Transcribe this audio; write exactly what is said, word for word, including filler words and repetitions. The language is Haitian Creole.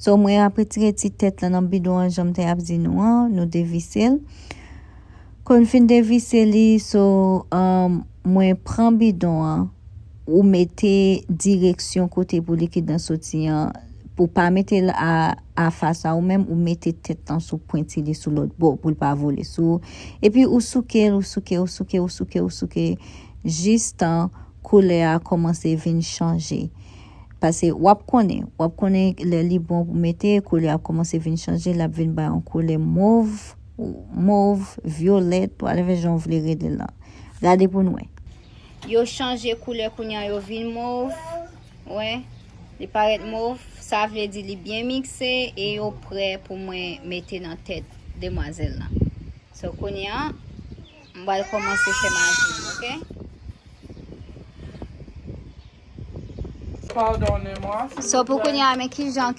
So, mwen ap retire ti tèt lan nan bidon an, jan m te ap di nou an, nou devise l. Kon fin devise li, so, um, mwen pran bidon an, ou mete direksyon kote pou likid lan soti an, pou pa mete l a, a fas a ou menm, ou mete tèt lan sou pwenti li sou lòt bò pou l pa vole sou ou. Epi ou souke l, ou souke, ou souke, ou souke, ou souke, jistan koulè a kòmanse vin chanje. Paske w ap konnen, w ap konnen lè li bon pou mete, koulè a ap kòmanse vin chanje, l ap vin bay yon koulè mov, mov, vyolèt, whatever jan w vle rele l lan. Gade pou n wè. Yo chanje koulè kounye a, yo vin mov. Wè, li parèt mov, sa vle di li byen mikse e yo prè pou mwen mete nan tèt demwazèl lan. So, kounye a, m pral kòmanse fè maji m, oke? Pardonnez-moi, s'il vous plaît. So, pou kounye a, men kijan